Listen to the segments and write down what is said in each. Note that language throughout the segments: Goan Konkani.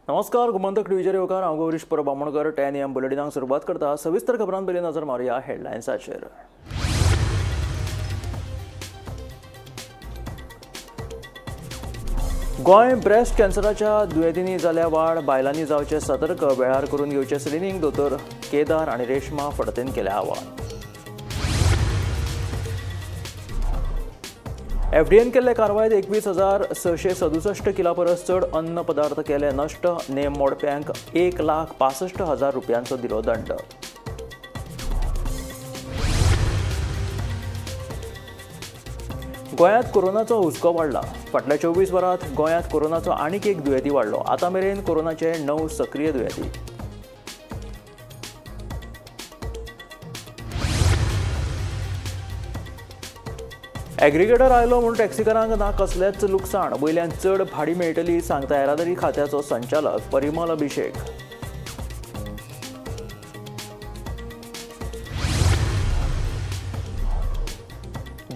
नमस्कार, गोमंतक टीव्हीचेर येवकार. हांव गौरीश परब बामणकर. 10 एएम बुलेटिनाक सुरवात करता. सविस्तर खबरां पयलीं नजर मारुया हेडलायन्साचेर. गोंय ब्रेस्ट कॅन्सराच्या दुयेंतींनी जाल्या वाड. बायलांनी जावचें सतर्क, वेळार करून घेवचें स्क्रिनींग. दोतोर केदार आनी रेश्मा फडतेन केलें आवाहन. एफडीएन केल्ले कारवायेत 21,667 किला परस चड अन्न पदार्थ केले नश्ट. नेम मोडप्यांक 1,65,000 रुपयांचो दिलो दंड. गोंयांत कोरोनाचो हुस्को वाडला. फाटल्या 24 वरांत गोंयांत कोरोनाचो आनीक एक दुयेंती वाडलो. आतां मेरेन कोरोनाचे 9 सक्रीय दुयेंती. एग्रीगेटर आयलो म्हूण टॅक्सीकारांक ना कसलेंच लुकसाण, वयल्यान चड भाडी मेळटली, सांगता येरादारी खात्याचो संचालक परिमल अभिषेक.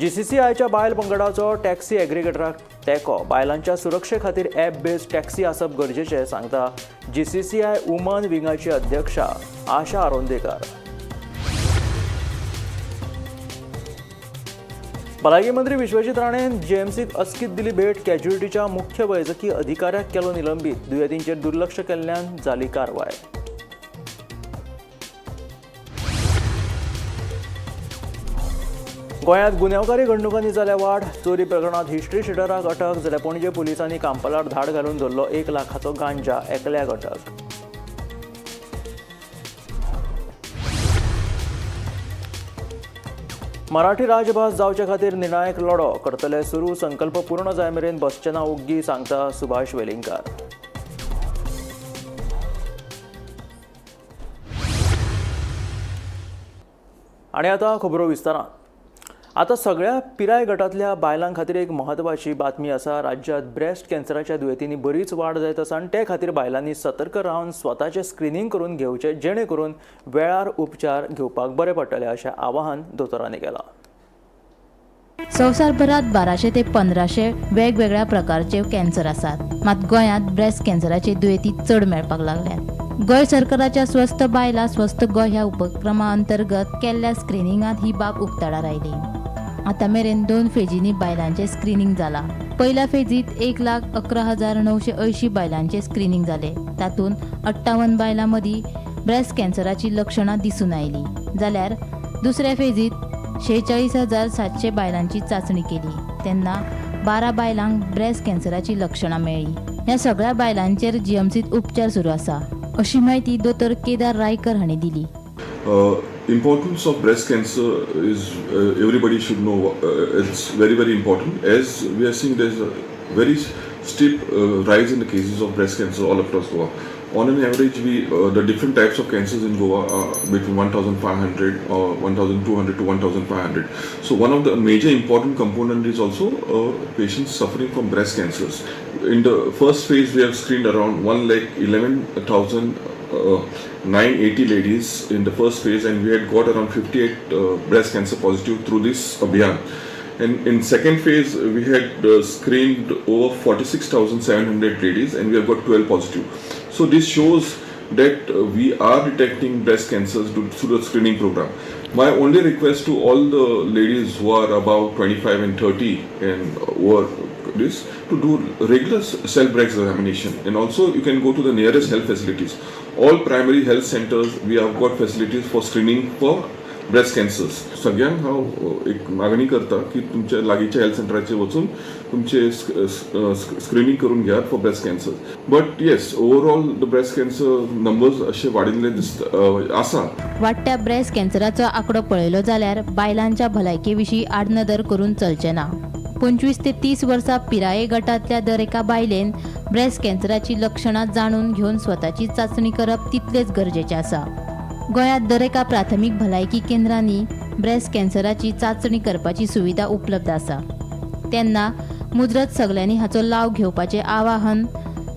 जीसीसीआयच्या बायल पंगडाचो टॅक्सी एग्रीगेटराक तेंको. बायलांच्या सुरक्षे खातीर ॲप बेस्ड टॅक्सी आसप गरजेचें, सांगता जीसीसीआय वुमन विंगाची अध्यक्षा आशा आरोंदेकर. भलायकी मंत्री विश्वजीत राणेन जीएमसीक अचकीत दिली भेट. कॅज्युलिटीच्या मुख्य वैजकी अधिकाऱ्याक केलो निलंबीत. दुयेंतींचेर दुर्लक्ष केल्ल्यान जाली कारवाय. गोंयांत गुन्यांवकारी घडणुकांनी जाल्या वाड. चोरी प्रकरणांत हिस्ट्री शिटराक अटक, जाल्यार पणजे पुलिसांनी कांपालार धाड घालून धरलो 1 लाखाचो गांजा. एकल्याक अटक. मराठी राजभास जावचे खातीर निर्णायक लढो करतले सुरू. संकल्प पूर्ण जाय मेरेन बसचे ना ओग्गी, सांगता सुभाष वेलिंगकार. आनी आतां खबरो विस्तारान. आतां सगळ्या पिराय गटांतल्या बायलां खातीर एक म्हत्वाची बातमी आसा. राज्यांत ब्रेस्ट कॅन्सराच्या दुयेंतींनी बरीच वाड जायत आसा आनी ते खातीर बायलांनी सतर्क रावन स्वताचें स्क्रिनींग करून घेवचें, जेणे करून वेळार उपचार घेवपाक बरें पडटलें, अशें आवाहन दोतोरांनी केलां. संवसारभरात 1200 ते 1500 वेगवेगळ्या प्रकारचे कॅन्सर आसात. मात गोंयांत ब्रेस्ट कॅन्सराचे दुयेंती चड मेळपाक लागल्यात. गोंय सरकाराच्या स्वस्थ बायलां स्वस्थ गोंय ह्या उपक्रमा अंतर्गत केल्ल्या स्क्रिनिंगांत ही बाब उक्ताडार आयली. आतां मेरेन दोन फेजींनी बायलांचें स्क्रिनींग जालां. पयल्या फेजीत 1,11,980 बायलांचें स्क्रिनींग जालें. तातूंत 58 बायलां मदीं ब्रेस्ट कॅन्सराचीं लक्षणां दिसून आयलीं, जाल्यार दुसऱ्या फेजीत 46,700 बायलांची चांचणी केली तेन्ना 12 बायलांक ब्रेस्ट कॅन्सराची लक्षणां मेळ्ळीं. ह्या सगळ्या बायलांचेर जीएमसीत उपचार सुरू आसा, अशी म्हायती दोतोर केदार रायकर हांणी दिली. Importance of breast cancer is everybody should know. It's very, very important, as we are seeing there's a very steep rise in the cases of breast cancer all across Goa. On an average, we the different types of cancers in Goa are between 1500 or 1200 to 1500. So one of the major important component is also patients suffering from breast cancers. In the first phase, we have screened around 1 lakh 11,000 980 ladies in the first phase, and we had got around 58 breast cancer positive through this Abhiyan. And in second phase, we had screened over 46,700 ladies, and we have got 12 positive. So this shows that we are detecting breast cancers through the screening program. My only request to all the ladies who are above 25 and 30 and over this to do regular self breast examination, and also you can go to the nearest health facilities. All primary health centers, we have got facilities for screening for breast cancers. सगळ्यांक हांव एक मागणी करता की तुमच्या लागींच्या हेल्थ सेंटराचेर वचून तुमचे स्क्रिनींग करून घेयात for breast cancer. But yes, overall the breast cancer numbers अशे वाडिल्ले दिसता आसा. वाडट्या ब्रेस्ट कॅन्सराचो आंकडो पळयलो जाल्यार बायलांच्या भलायके विशीं आडनदर करून चलचें ना. 25 ते 30 वर्सां पिराये गटांतल्या दर एका बायलेन ब्रेस्ट कॅन्सराची लक्षणां जाणून घेवन स्वताची चांचणी करप तितलेंच गरजेचें आसा. गोंयांत दर एका प्राथमीक भलायकी केंद्रांनी ब्रेस्ट कॅन्सराची चांचणी करपाची सुविधा उपलब्ध आसा. तेन्ना मुजरत सगल्यांनी हाचो लाव घेवपाचें आवाहन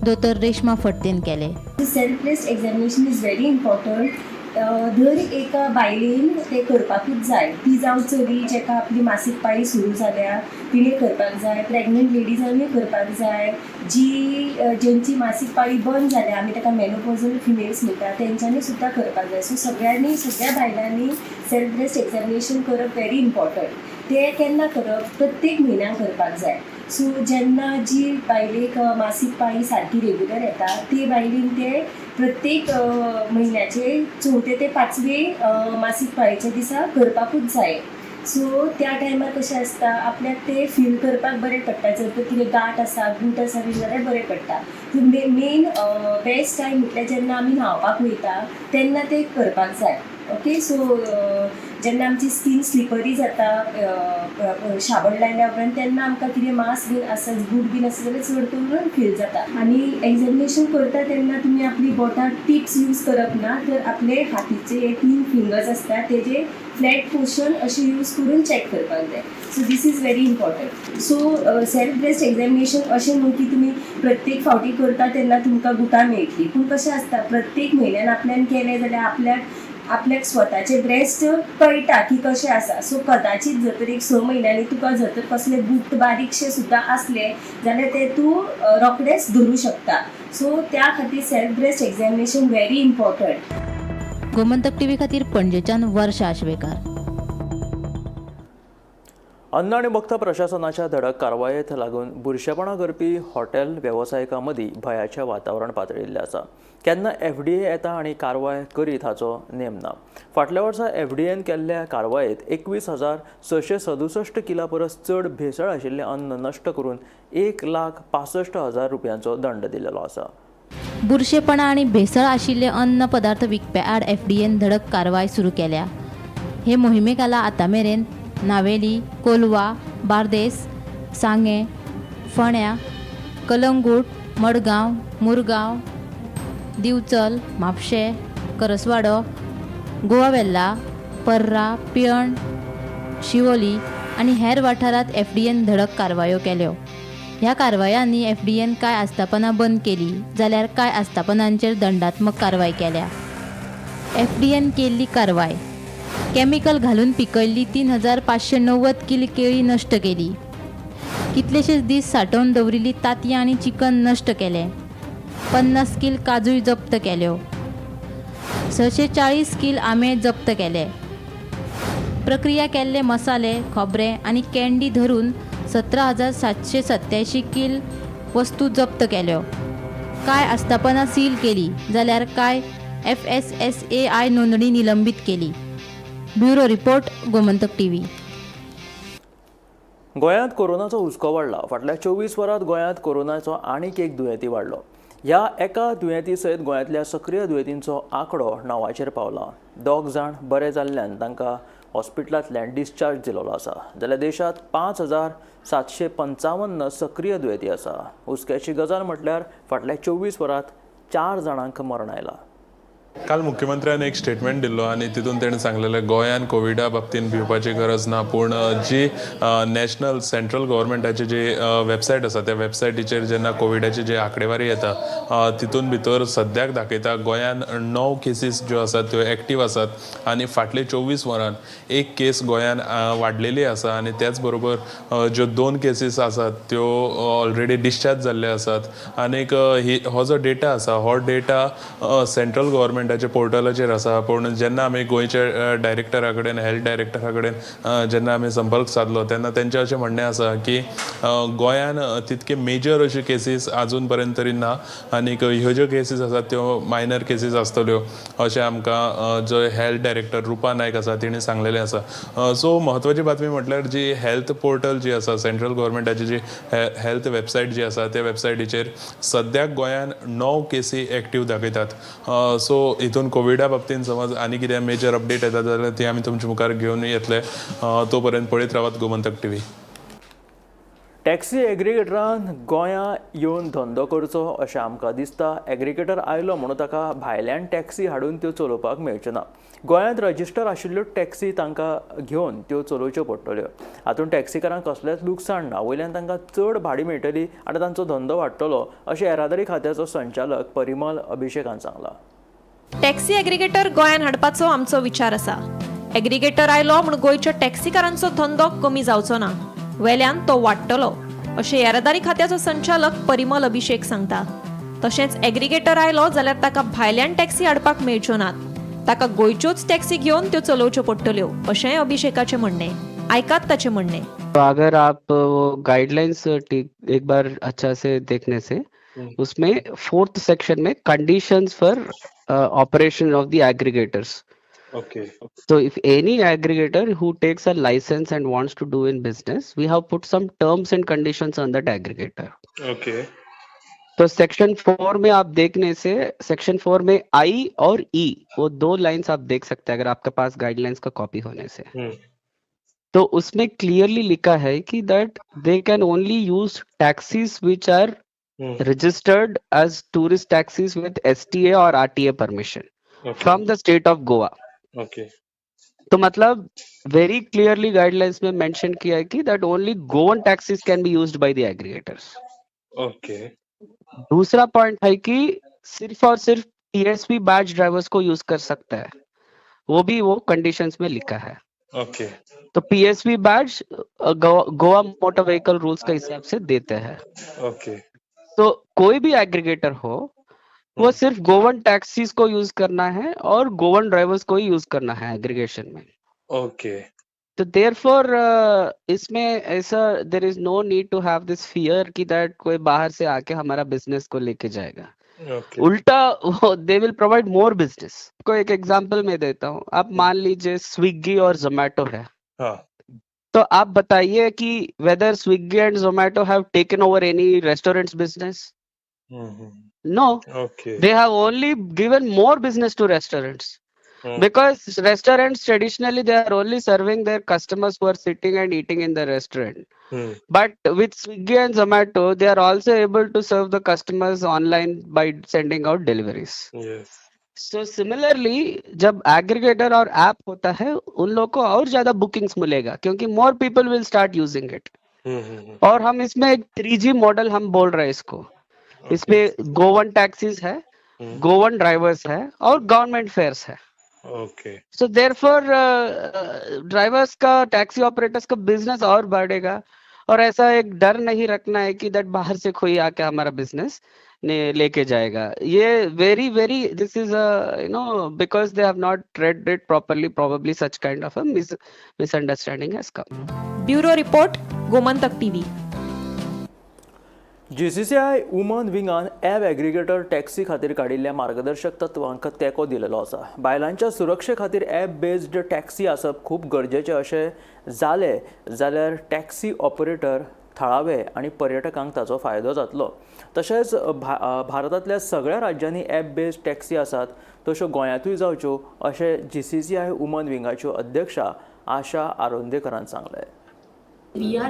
दोतोर रेश्मा फडतेन केलें. The self-breast examination is very important. दर एका बायलेन तें करपाकूच जाय. ती जावं चली जेका आपली मासीक पाळी सुरू जाल्या तिणें करपाक जाय, प्रेग्नंट लेडीजांनी करपाक जाय, जी जेंची मासीक पाळी बंद जाल्या, आमी ताका मेनोपॉजल फिमेल्स म्हणटा, तेंच्यांनी सुद्दां करपाक जाय. सो सगळ्यांनी, सगळ्या बायलांनी सेल्फ ब्रेस्ट एग्जामिनेशन करप व्हेरी इम्पॉर्टंट. तें केन्ना करप? प्रत्येक म्हयन्याक करपाक जाय. सो जेन्ना जी बायलेक मासीक पाळी सारकी रेगुलर येता ते बायलेन ते प्रत्येक म्हयन्याचे चवथे ते पांचवे मासीक पाळयेच्या दिसा करपाकूच जाय. सो त्या टायमार कशें आसता, आपल्याक ते फील करपाक बरें पडटा. जर तर कितें गांठ आसा, गूट आसा बी जाल्यार बरें पडटा. मेन बेस्ट टायम म्हटल्यार जेन्ना आमी न्हांवपाक वयता तेन्ना ते करपाक जाय. ओके, सो जेन्ना आमची स्कीन स्लिपरी जाता शाबण लायल्या उपरांत, तेन्ना आमकां कितें मास बीन आसा, गूट बीन आसा जाल्यार चड करून फील जाता. आनी एग्जामिनेशन करता तेन्ना तुमी आपली बोटां टिप्स यूज करप ना, तर आपले हातीचे हे तीन फिंगर्स आसता तेजे फ्लॅट पोर्शन अशें यूज करून चॅक करपाक जाय. So this is very important. So self breast examination अशें न्हू की तुमी प्रत्येक फावटी करता तेन्ना तुमकां गुटां मेळटली, पूण कशें आसता, प्रत्येक म्हयन्यान आपल्यान केलें जाल्यार आपल्याक आपल्याक स्वताचे ब्रेस्ट कळटा की कशें आसा. सो कदाचीत जर तर एक 6 म्हयन्यांनी तुका जर तर कसले गुट बारीकशे सुद्दां आसले जाल्यार ते तूं रोखडेच धरूं शकता. सो त्या खातीर self breast examination very important. Gomantak TV खातीर पणजेच्यान वर्षा आश्वेकार. अन्न आनी वखदां प्रशासनाच्या धडक कारवायेक लागून बुरशेपणां करपी हॉटेल वेवसायिकां मदीं भंयाचें वातावरण पातळिल्लें आसा. केन्ना एफडीए येता आनी कारवाय करीत हाचो नेम ना. फाटल्या वर्सा एफडीएन केल्ल्या कारवायेंत 21,667 किला परस चड भेसळ आशिल्लें अन्न नश्ट करून 1,65,000 रुपयांचो दंड दिलेलो आसा. बुरशेपणा आनी भेसळ आशिल्ले अन्न पदार्थ विकप्या आड एफडीएन धडक कारवाय सुरू केल्या. हे मोहिमे खाला आतां मेरेन नावेली, कोलवा, बार्देस, सांगें, फोंड्या, कलंगूट, मडगांव, मुरगांव, दिवचल, म्हापशें, करसवाडो, गोवा वेल्ला, पर्रा, पिळर्ण, शिवोली आनी हेर वाठारांत एफडीएन धडक कारवायो केल्यो. ह्या कारवायांनी एफडीएन कांय आस्थापनां बंद केली जाल्यार कांय आस्थापनांचेर दंडात्मक कारवाय केल्या. एफडीएन केल्ली कारवाय: केमिकल घालून पिकयल्ली 3590 कील केळी नश्ट केली. कितलेशेच दीस सांठोवन दवरिल्ली तांतयां आनी चिकन नश्ट केलें. 50 कील काजूय जप्त केल्यो. 640 कील आंबे जप्त केले. प्रक्रिया केल्ले मसाले, खोबरें आनी कँडी धरून 17,787 कील वस्तू जप्त केल्यो. कांय आस्थापनां सील केली जाल्यार कांय एफएसएसएआय नोंदणी निलंबीत केली. Bureau report, Gomantak TV. गोंयांत कोरोनाचो हुस्को वाडला. फाटल्या 24 वरांत गोंयांत कोरोनाचो आनीक एक दुयेंती वाडलो. ह्या एका दुयेंती सयत गोंयांतल्या सक्रीय दुयेंतींचो आंकडो 9चेर पावला. दोग जाण बरे जाल्ल्यान तांकां हॉस्पिटलांतल्यान डिस्चार्ज दिलेलो आसा, जाल्यार देशांत 5755 सक्रीय दुयेंती आसा. हुस्क्याची गजाल म्हटल्यार फाटल्या 24 वरांत चार जाणांक मरण आयलां. काल मुख्यमंत्र्यान एक स्टेटमेंट दिल्लो आनी तितून तेणें सांगलेलें, गोंयान कोविडा बाबतीन भिवपाची गरज ना, पूण जी नॅशनल सेंट्रल गव्हर्मेंटाची जी वेबसायट आसा, त्या वेबसायटीचेर जेन्ना कोविडाची जी आंकडेवारी येता, तितून भितर सद्याक दाखयता गोंयान णव केसीस ज्यो आसात त्यो एक्टीव आसात आनी फाटले 24 वरान एक केस गोंयान वाडलेली आसा आनी त्याच बरोबर ज्यो दोन केसीस आसात त्यो ऑलरेडी डिस्चार्ज जाल्ले आसात. आनीक ही हो जो डेटा आसा, हो डेटा सेंट्रल गव्हर्मेंटाच्या पोर्टलाचेर आसा, पूण जेन्ना आमी गोंयच्या डायरेक्टरा कडेन, हेल्थ डायरेक्टरा कडेन जेन्ना आमी संपर्क सादलो तेन्ना तेंचें अशें म्हणणें आसा की गोंयान तितके मेजर अश्यो केसीस आजून पर्यंत तरी ना आनीक ह्यो ज्यो केसीस आसात त्यो मायनर केसीस आसतल्यो, अशें आमकां जो हेल्थ डायरेक्टर रुपा नायक आसा तिणें सांगलेलें आसा. सो म्हत्वाची बातमी म्हटल्यार जी हेल्थ पोर्टल जी आसा, सेंट्रल गव्हर्मेंटाची जी हेल्थ वेबसायट जी आसा, त्या वेबसायटीचेर सद्याक गोंयान णव केसी एक्टीव दाखयतात. सो हितून कोविडा बाबतीन समज आनी कितें मेजर अपडेट येता जाल्यार ती आमी तुमच्या मुखार घेवन येतले. तो पर्यंत पळयत रावात गोमंतक टीव्ही. टॅक्सी एग्रिगेटरान गोंयां येवन धंदो करचो अशें आमकां दिसता. एग्रिगेटर आयलो म्हणून ताका भायल्यान टॅक्सी हाडून त्यो चलोवपाक मेळच्यो ना. गोंयांत रजिस्टर आशिल्ल्यो टॅक्सी तांकां घेवन त्यो चलोवच्यो पडटल्यो. हातूंत टॅक्सीकारांक कसलेंच लुकसाण ना, वयल्यान तांकां चड भाडीं मेळटली आनी तांचो धंदो वाडटलो, अशें येरादारी खात्याचो संचालक परिमल अभिषेकान सांगलां. टॅक्सी एग्रीगेटर गोंयांत हाडपाचो आमचो विचार आसा. एग्रीगेटर आयलो म्हूण गोंयच्या टॅक्सीकारांचो धंदो कमी जावचो ना, वेल्यान तो वाडटलो अशें येरादारी खात्याचो संचालक परिमल अभिषेक सांगता. तशेंच एग्रीगेटर आयलो जाल्यार ताका भायल्यान टॅक्सी हाडपाक मेळच्यो नात, ताका गोंयच्योच टॅक्सी घेवन त्यो चलोवच्यो पडटल्यो अशेंय अभिषेकाचें म्हणणें. आयकात ताचें म्हणणें. तो अगर आप वो गाइडलाइंस एक बार अच्छा से देखने से उसमें फोर्थ सेक्शन में conditions for operation of the aggregators. Okay. So if any aggregator who takes a license and wants to do in business, we have put some terms and conditions on that aggregator. Okay. तो सेक्शन 4 में आप देखने से सेक्शन 4 में आई और ई वो दो लाइंस आप देख सकते हैं अगर आपके पास गाइडलाइंस का कॉपी होने से. तो उसमें क्लियरली लिखा है कि that they can only use taxis which are registered as tourist taxis with STA Aur RTA permission from the state of Goa. Okay. तो मतलब वेरी क्लियरली गाइडलाइंस में मेंशन किया है कि that only Goan taxis can be used by the aggregators. Okay. दूसरा पॉइंट है कि सिर्फ और सिर्फ टीएसवी बैच ड्राइवर्स को यूज कर सकता है, वो भी वो कंडीशंस में लिखा है. ओके. तो PSV badge Goa motor vehicle rules K हिसाब से देते हैं. ओके. तो कोई भी एग्रीगेटर हो वो सिर्फ गोवन टैक्सीज को यूज करना है और गोवन ड्राइवर्स को ही यूज करना है एग्रीगेशन में. ओके. तो देयरफॉर इसमें ऐसा there is no need to have this fear कि that कोई बाहर से आके हमारा बिजनेस को लेके जाएगा. ओके. उल्टा they will provide more business. को एक एग्जांपल मैं देता हूँ. आप मान लीजिए स्विगी और जोमेटो है. हाँ. तो आप बताइए कि whether Swiggy and Zomato have taken over any restaurants business? No. Okay. They have only given more business to restaurants. Because restaurants traditionally they are only serving their customers who are sitting and eating in the restaurant. But with Swiggy and Zomato, they are also able to serve the customers online by sending out deliveries. Yes. So similarly, जब aggregator और app होता है उन लोगों को और ज्यादा bookings मिलेगा क्योंकि more people will start using it. और हम इसमें एक 3G model हम बोल रहे हैं इसको. इसमें गोवन टैक्सीज है, गोवन ड्राइवर्स है और गवर्नमेंट फेयर्स है. ओके. सो देयरफॉर ड्राइवर्स का, टैक्सी ऑपरेटर्स का बिजनेस और बढ़ेगा और ऐसा एक डर नहीं रखना है कि that बाहर से कोई आके हमारा बिजनेस ने लेके जाएगा. ये very very this is a you know because they have not read it properly, probably such kind of a misunderstanding has come. Bureau report, Gomantak TV. GCCI woman विंगान app aggregator taxi खातीर काडिल्ल्या मार्गदर्शक तत्वांक तेंको दिलेलो आसा. बायलांच्या सुरक्षे खातीर ॲप बेस्ड टॅक्सी आसप खूब गरजेचें अशें जालें जाल्यार टॅक्सी ऑपरेटर थळावे आनी पर्यटकांक ताचो फायदो जातलो. तशेंच भारतांतल्या सगळ्या राज्यांनी ॲप बेस्ड टॅक्सी आसात तश्यो गोंयांतूय जावच्यो अशें जीसीसीआय वुमन विंगाच्यो अध्यक्षा आशा आरोंदेकरान सांगलें. We are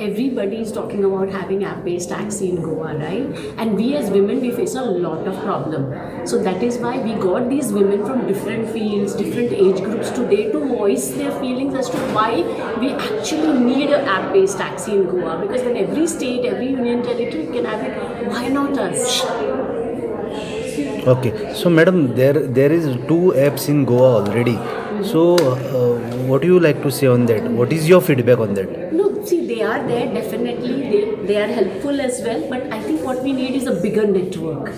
everybody is talking about having app-based taxi in Goa, right? And we as women, we face a lot of problem. So that is why we got these women from different fields, different age groups today to voice their feelings as to why we actually need an app-based taxi in Goa. Because when every state, every union territory can have it, why not us? Okay, so madam, there is two apps in Goa already. So what do you like to say on that? What is your feedback on that? No, see, they are there definitely. They are helpful as well. But I think what we need is a bigger network,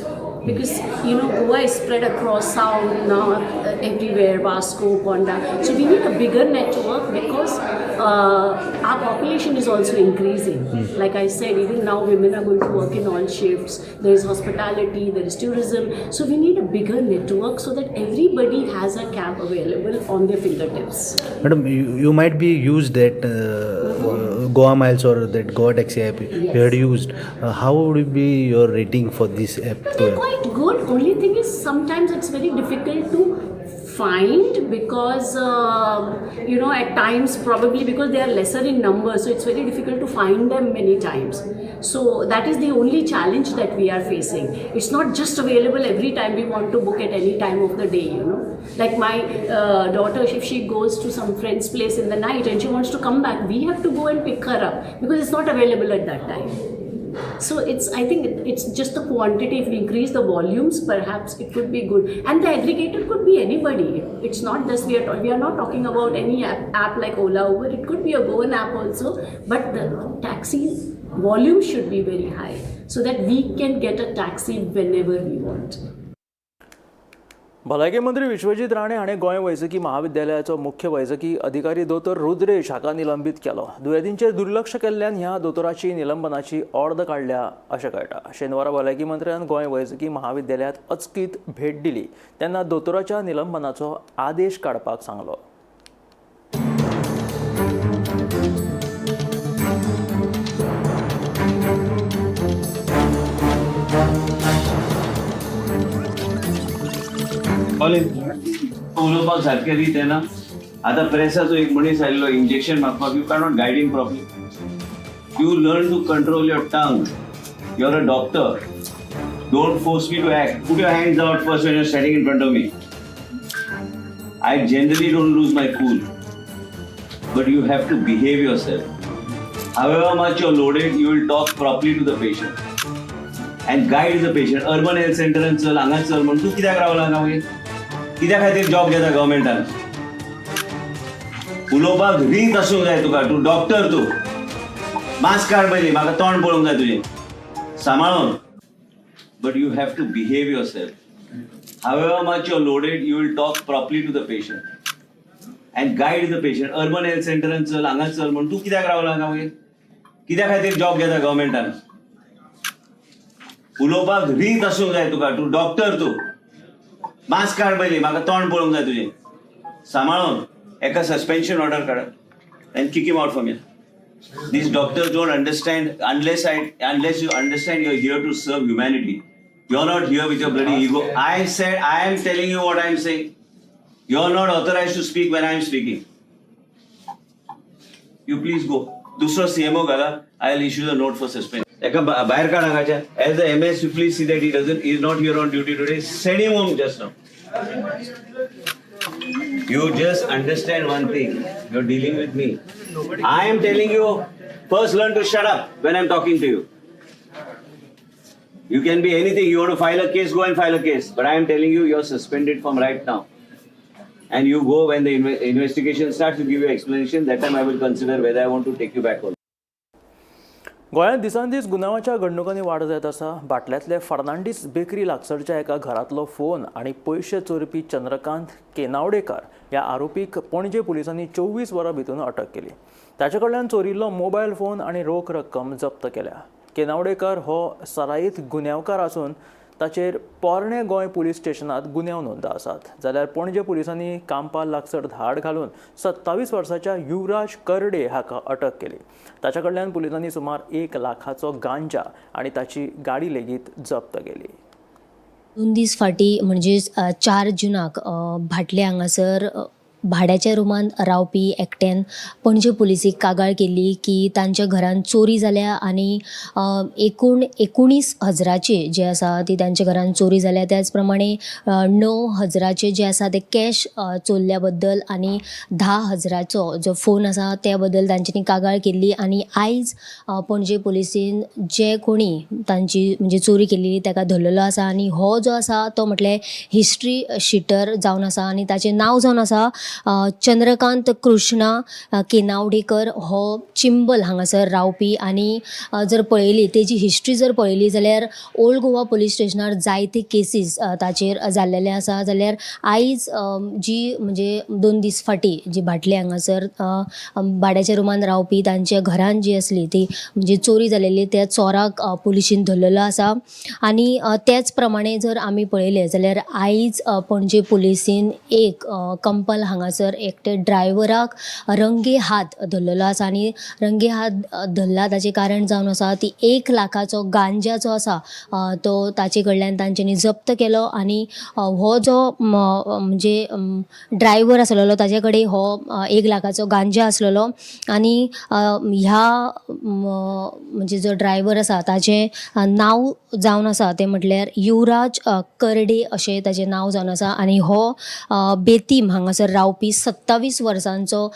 because you know Goa is spread across south, north, everywhere, Vasco, Ponda. So we need a bigger network because our population is also increasing. Like I said, even now women are going to work in all shifts. There is hospitality, there is tourism. So we need a bigger network so that everybody has a cab available on their fingertips. Madam, you might be used that Goa Miles or that Goa Taxi app. Yes. You had used. How would be your rating for this app? They're quite good. Only thing is sometimes it's very difficult to find because you know at times probably because they are lesser in number, so it's very difficult to find them many times. So that is the only challenge that we are facing. It's not just available every time we want to book at any time of the day, you know. Like my daughter, if she goes to some friend's place in the night and she wants to come back, we have to go and pick her up because it's not available at that time. So it's, I think it's just the quantity. If we increase the volumes, perhaps it could be good. And the aggregator could be anybody. It's not just we are not talking about any app like Ola, Uber. It could be a Goan app also, but the taxi volume should be very high so that we can get a taxi whenever we want. भलायकी मंत्री विश्वजीत राणे हाणें गोंय वैजकी महाविद्यालयाचो मुख्य वैजकी अधिकारी दोतोर रुद्रेश हाका निलंबीत केलो. दुयेंतींचेर दुर्लक्ष केल्ल्यान ह्या दोतोराची निलंबनाची ऑर्द काडल्या अशें कळटा. शेनवारा भलायकी मंत्र्यान गोंय वैजकी महाविद्यालयांत अचकीत भेट दिली तेन्ना दोतोराच्या निलंबनाचो आदेश काडपाक सांगलो. उलोवपाक सारकें रीत येना. आतां प्रेसाचो एक मनीस आयिल्लो इंजेक्शन मागपाक, you cannot guide him properly. You learn to control your tongue. You are a doctor. Don't force me to act. Put your hands out first when you are standing in front of me. I generally don't lose my cool, but you have to behave yourself. However much you are loaded, you will talk properly to the patient and guide the patient. Urban health सेंटरान चल, हांगा चल म्हण तूं कित्याक रावला हांगा मागीर? कित्या खातीर जॉब घेता गव्हर्मेंटान? उलोवपाक रीत आसूंक जाय तुका. तूं डॉक्टर, तूं मास्क काड पयलीं, म्हाका तोंड पळोवंक जाय तुजें सांबाळून. But you have to behave yourself. However much you are loaded, you will talk properly to the patient and guide the patient. Urban health सेंटरान चल, हांगा चल म्हण तूं कित्याक रावला हांगा मागीर? कित्या खातीर जॉब घेता गव्हर्मेंटान? उलोवपाक रीत आसूंक जाय तुका. तूं डॉक्टर, तूं मास्क काड पयलीं, म्हाका तोंड पळोवंक जाय तुजें सांबाळून. एका सस्पेन्शन ऑर्डर काड and kick him out from here. These doctors don't understand unless you understand you're here to serve humanity. You're not here with your bloody ego. I said, I am telling you what I am saying. You're not authorized to speak when I am speaking. You please go. दुसरो सीएमओ घाला. I will issue the note for suspension. एका भायर काड हांगाच्या. As the MS, you please see that he doesn't is not here on duty today. Send him home just now. You just understand one thing. You're dealing with me. I am telling you, first learn to shut up when I'm talking to you. You can be anything. You want to file a case, go and file a case. But I am telling you, you're suspended from right now. And you go when the investigation starts, you give your explanation. That time I will consider whether I want to take you back or not. गोंयांत दिसान दीस गुन्यांवाच्या घडणुकांनी वाड जायत आसा. बाटल्यांतले फर्नांडीस बेकरी लागसरच्या एका घरांतलो फोन आनी पयशे चोरपी चंद्रकांत केनावडेकार ह्या आरोपीक पणजे पुलिसांनी 24 वरां भितर अटक केली. ताचे कडल्यान चोरिल्लो मोबायल फोन आनी रोख रक्कम जप्त केल्या. केनावडेकर हो सराईत गुन्यांवकार आसून ताचेर पोरणे गोंय पुलीस स्टेशनांत गुन्यांव नोंद आसात. जाल्यार पणजे पुलिसांनी कांपाल लागसर धाड घालून 27 वर्साच्या युवराज करडे हाका अटक केली. ताच्या कडल्यान पुलिसांनी सुमार 1 लाखाचो गांजा आनी ताची गाडी लेगीत जप्त केली. 2 दीस फाटीं म्हणजेच 4 जुनाक भाटले हांगासर भाड्याच्या रुमांत रावपी एकट्यान पणजे पुलिसेक कागाळ केल्ली की तांच्या घरान चोरी जाल्या आनी एकूण 19 हजराचे जे आसा ती तांच्या घरान चोरी जाल्या. त्याच प्रमाणे 9 हजराचे जे आसा ते कॅश चोरल्या बद्दल आनी 10 हजराचो जो फोन आसा त्या बद्दल तांच्यांनी कागाळ केल्ली. आनी आयज पणजे पुलिसेन जे कोणी तांची म्हणजे चोरी केल्ली ताका धरलेलो आसा आनी हो जो आसा तो म्हटल्यार हिस्ट्री शिटर जावन आसा आनी ताचें नांव जावन आसा चंद्रकांत कृष्णा केनावडेकर. हो चिंबल हांगासर रावपी आनी जर पळयली तेजी हिस्ट्री जर पळयली जाल्यार ओल्ड गोवा पुलीस स्टेशनार जायते केसीस ताचेर जाल्लेले आसा. जाल्यार आयज जी म्हणजे 2 दीस फाटीं जी भाटले हांगासर भाड्याच्या रुमान रावपी तांच्या घरान जी आसली ती म्हणजे चोरी जालेली त्या चोराक पुलिशीन धरलेलो आसा. आनी त्याच प्रमाणे जर आमी पळयलें जाल्यार आयज पणजे पुलिसीन एक कंपल हांगासर एकटे ड्रायव्हराक रंगे हात धरलेलो आसा आनी रंगे हात धरला ताचें कारण जावन आसा ती 1 लाखाचो गांजा जो आसा तो ताचे कडल्यान तांच्यांनी जप्त केलो. आनी हो जो म्हणजे ड्रायव्हर आसलेलो ताचे कडेन हो 1 लाखाचो गांजा आसलेलो आनी ह्या म्हणजे जो ड्रायव्हर आसा ताचें नांव जावन आसा तें म्हटल्यार युवराज करडे अशें ताचें नांव जावन आसा आनी हो बेतीम हांगासर रावपी. रावपी 27 वर्सांचो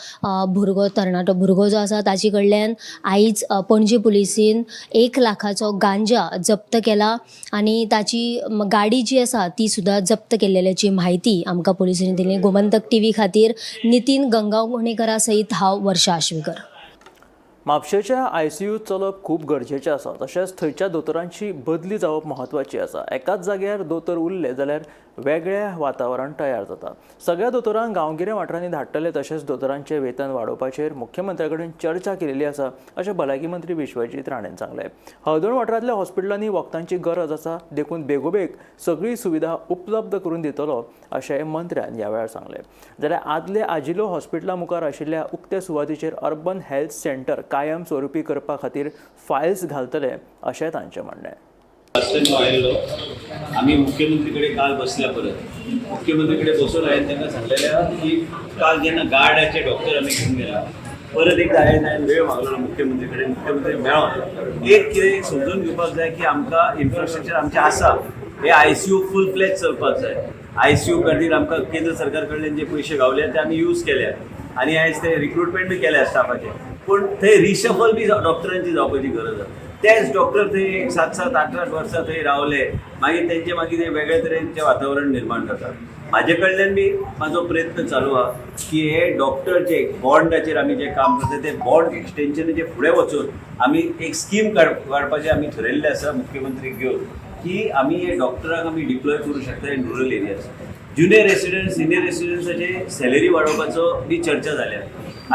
भुरगो, तरणाटो भुरगो जो आसा ताचे कडल्यान आयज पणजे पुलिसीन 1 लाखाचो गांजा जप्त केला आनी ताची गाडी जी आसा ती सुद्दां जप्त केल्ल्याची म्हायती आमकां पुलिसांनी दिली. गोमंतक टीव्ही खातीर नितीन गंगावणेकरा सयत हांव वर्षा आश्वेकर. म्हापशेच्या आयसीयू चलप खूब गरजेचें आसा, तशेंच थंयच्या दोतोरांची बदली जावप म्हत्वाची आसा. एकाच जाग्यार दोतोर उरले जाल्यार वेगळें वातावरण तयार जाता. सगळ्या दोतोरांक गांवगिऱ्या वाठारांनी धाडटले, तशेंच दोतोरांचें वेतन वाडोवपाचेर मुख्यमंत्र्या कडेन चर्चा केलेली आसा अशें भलायकी मंत्री विश्वजीत राणेन सांगलें. हळदोण वाठारांतल्या हॉस्पिटलांनी वखदांची गरज आसा, देखून बेगोबेग सगळी सुविधा उपलब्ध करून दितलो अशें मंत्र्यान ह्या वेळार सांगलें. जाल्यार आदले आजिलो हॉस्पिटला मुखार आशिल्ल्या उक्त्या सुवातेचेर अर्बन हेल्थ सेंटर कायम स्वरुपी करपा खातीर फायल्स घालतले अशें तांचें म्हणणें. आयिल्लो आमी मुख्यमंत्री कडेन काल बसल्या, परत मुख्यमंत्री कडेन बसून हांवें तांकां सांगलेलें की काल जेन्ना गार्डाचे डॉक्टर आमी घेवन गेला, परत एकदा हांवें वेळ मागलो मुख्यमंत्री कडेन, मुख्यमंत्री मेळोन एक कितें समजून घेवपाक जाय की आमकां इन्फ्रास्ट्रक्चर आमचें आसा, हे आयसीयू फूल फ्लॅज चलपाक जाय. आयसीयू खातीर आमकां केंद्र सरकार कडल्यान जे पयशे गावले ते आमी यूज केल्या आनी आयज ते रिक्रुटमेंट बी केल्या स्टाफाचे, पूण थंय रिशफल बी डॉक्टरांची जावपाची गरज आसा. तेच डॉक्टर थंय 7 7 8 8 वर्सां थंय रावले, मागीर तेंचे मागीर ते वेगळे तरेचें वातावरण निर्माण जाता. म्हाजे कडल्यान बी म्हाजो प्रयत्न चालू आहा की हे डॉक्टर जे बॉन्डाचेर आमी जे काम करता ते बॉन्ड एक्सटेंशनाचे फुडें वचून आमी एक स्कीम काडपाचें आमी थरयल्लें आसा मुख्यमंत्रीक घेवन की आमी हे डॉक्टरांक आमी डिप्लॉय करूं शकता in rural areas. Junior resident, senior रेसिडंट्साचे salary वाडोवपाचो बी चर्चा जाल्या.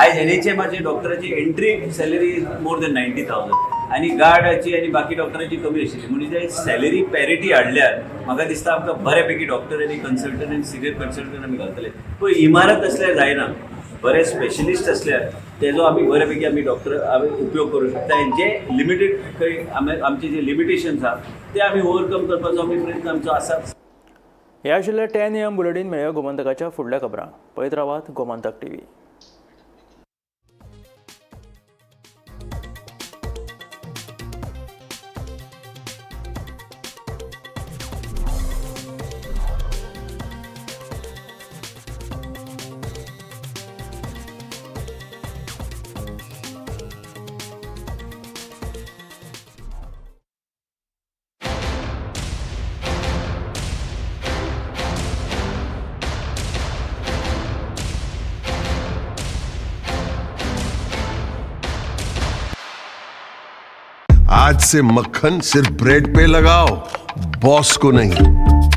आयज एनएचएमाचे डॉक्टराची entry salary is more than 90,000 आनी गार्डाची आनी बाकी डॉक्टरांची कमी आशिल्ली, म्हणजे ते सॅलरी पॅरिटी हाडल्यार म्हाका दिसता आमकां बऱ्यापैकी डॉक्टर आनी कन्सल्टंट आनी सिनियर कन्सल्टंट आमी घालतले. पूण इमारत आसल्यार जायना, बरे स्पेशलिस्ट आसल्यार तेजो आमी बऱ्यापैकी आमी डॉक्टर आमी उपयोग करूं शकता आनी जे लिमिटेड खंय आमचे जे लिमिटेशन्स आहा ते आमी ओवरकम करपाचो आमी प्रयत्न आमचो आसा. हे आशिल्ले 10 AM bulletin. मेळया गोमंतकाच्या फुडल्या खबरांक. पळयत रावात गोमंतक टीव्ही. आज से मक्खन सिर्फ ब्रेड पे लगाओ, बॉस को नहीं।